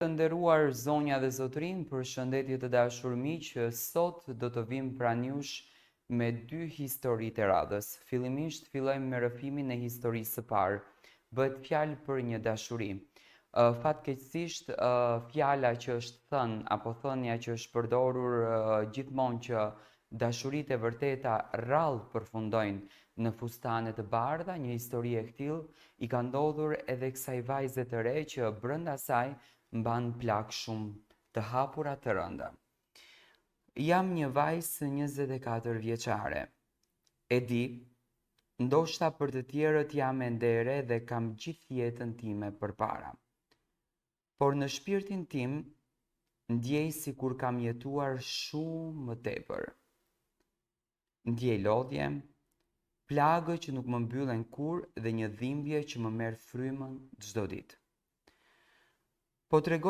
Të nderuar zonja dhe zotërinj, përshëndetje të dashur miq, sot do të vijmë pranë jush me dy historitë e radhës. Fillimisht fillojmë me rrëfimin e historisë së parë. Bëhet fjalë për një dashuri. Fatkeqësisht, fjala që është thënë apo thënia që është përdorur gjithmonë që dashuritë e vërteta rrallë përfundojnë në fustane të bardha, një histori e këtillë i ka ndodhur edhe kësaj vajze të re që brenda saj mban plagë shumë të hapura të rënda. Jam një vajzë 24 vjeçare. E di, ndoshta për të tjerët jam ende e re dhe kam gjithë jetën time përpara. Por në shpirtin tim ndjej sikur kam jetuar shumë më tepër. Ndjej lodhje, plagë që nuk më mbyllen kurrë dhe një dhimbje që më merr frymën çdo ditë. Po tregoj.